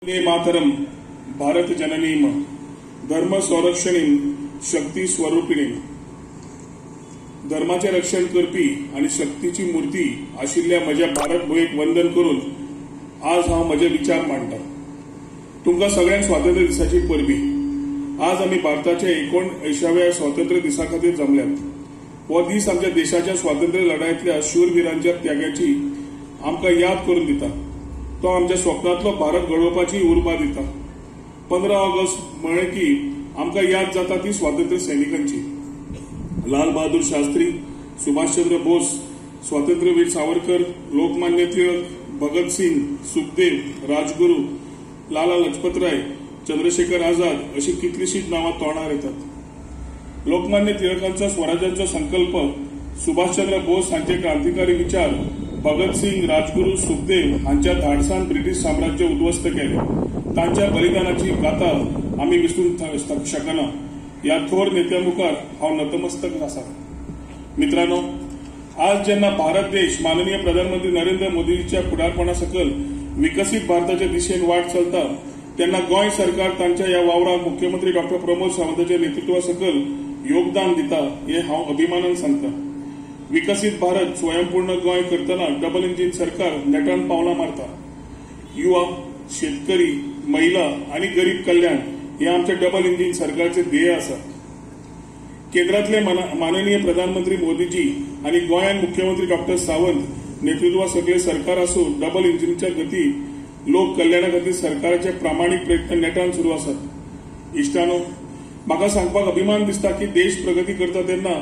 वंदे मातरम, भारत जननीम, धर्म संरक्षणीम, शक्ती स्वरूपिणीम। धर्माचें रक्षण करपी आनी शक्तीची मूर्ती आशिल्ल्या म्हज्या भारत भुंयेक वंदन करून आज हांव म्हजे विचार मांडटा। तुमकां सगळ्यांक स्वातंत्र्य दिसाची परबी। आज आमी भारताच्या 79व्या स्वातंत्र्य दिसा खातीर जमल्यात। हो दीस आमच्या देशाच्या स्वातंत्र्य लढायेंतल्या शूरवीरांच्या त्यागाची आमकां याद करून दिता। तो आमच्या स्वप्नांतलो भारत घडोवपाची उर्बा दिता। 15 ऑगस्ट म्हळें की आमकां याद जाता ती स्वातंत्र्य सैनिकांची। लाल बहादूर शास्त्री, सुभाषचंद्र बोस, स्वातंत्र्यवीर सावरकर, लोकमान्य टिळक, भगत सिंग, सुखदेव, राजगुरू, लाला लजपत राय, चंद्रशेखर आझाद अशी कितलीशीच नांवां तोंडार येतात। लोकमान्य टिळकांचो स्वराज्याचो संकल्प, सुभाषचंद्र बोस हांचे क्रांतिकारी विचार, भगत सिंग, राजगुरू, सुखदेव हांच्या धाडसान ब्रिटीश साम्राज्य उद्ध्वस्त केलें। तांच्या बलिदानाची गाथा आमी विसरूंक शकना। ह्या थोर नेत्या मुखार हांव नतमस्तक आसा। मित्रांनो, आज जेन्ना भारत देश माननीय प्रधानमंत्री नरेंद्र मोदीच्या फुडारपणा सकल विकसीत भारताच्या दिशेन वाट चलता तेन्ना गोंय सरकार तांच्या ह्या वावराक मुख्यमंत्री डॉक्टर प्रमोद सावंताच्या नेतृत्वा सकल योगदान दिता हें हांव अभिमानान सांगता। विकसीत भारत स्वयंपूर्ण गोंय करतना डबल इंजीन सरकार नेटान पावलां मारता। युवा, शेतकरी, महिला आनी गरीब कल्याण हे आमच्या डबल इंजीन सरकारचे ध्येय आसा। केंद्रातले माननीय प्रधानमंत्री मोदीजी आनी गोंयांत मुख्यमंत्री डॉक्टर सावंत नेतृत्वा सगळे सरकार आसून डबल इंजिनच्या गती लोक कल्याणा खातीर सरकाराचे प्रामाणीक प्रयत्न नेटान सुरू आसात। इश्टानो, म्हाका सांगपाक अभिमान दिसता की देश प्रगती करता तेन्ना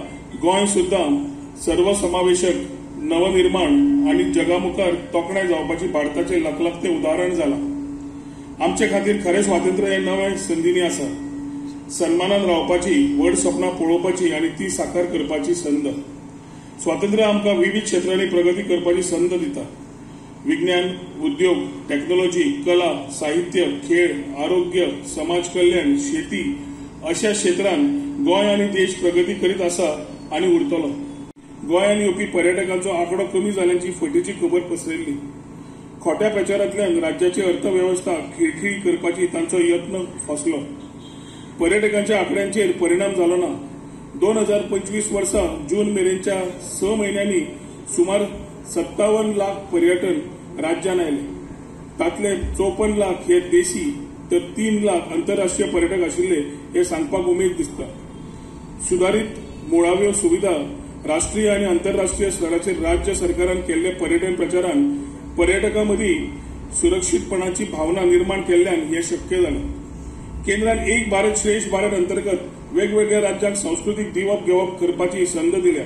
गोंय सुद्दां सर्वसमावेशक, नवनिर्माण आनी जगामुखार तोखणाय जावपाची भारताचे लखलखते उदाहरण जाला। आमचे खातीर खरें स्वातंत्र्य हें नवें संदीनी आसा। सन्मानान रावपाची, व्हड सपनां पळोवपाची आनी ती साकार करपाची संद। स्वातंत्र्य आमकां विविध क्षेत्रांनी प्रगती करपाची संद दिता। विज्ञान, उद्योग, टॅक्नॉलॉजी, कला, साहित्य, खेळ, आरोग्य, समाज कल्याण, शेती अशा क्षेत्रांत गोंय आनी देश प्रगती करीत आसा आनी उरतलो। गोंयांत येवपी पर्यटकांचो आंकडो कमी जाल्ल्याची फटीची खबर पसरिल्ली। खोट्या प्रचारांतल्यान राज्याची अर्थवेवस्था खिळखिळी करपाची तांचो यत्न फसलो। पर्यटकांच्या आंकड्यांचेर परिणाम जालो ना। 2025 वर्सा जून मेरेनच्या 6 म्हयन्यांनी सुमार 57 लाख पर्यटन राज्यांत आयले। तांतले 54 लाख हे देशी तर 3 लाख आंतरराष्ट्रीय पर्यटक आशिल्ले हे सांगपाक उमेद दिसता। सुदारीत मुळाव्यो सुविधा, राष्ट्रीय आनी आंतरराष्ट्रीय स्तराचेर राज्य सरकारान केल्ले पर्यटन प्रचारान पर्यटकां मदीं सुरक्षीतपणाची भावना निर्माण केल्ल्यान हें शक्य जालें। केंद्रान एक भारत श्रेष्ठ भारत अंतर्गत वेगवेगळ्या राज्यांक संस्कृतीक दिवप घेवप करपाची संद दिल्या।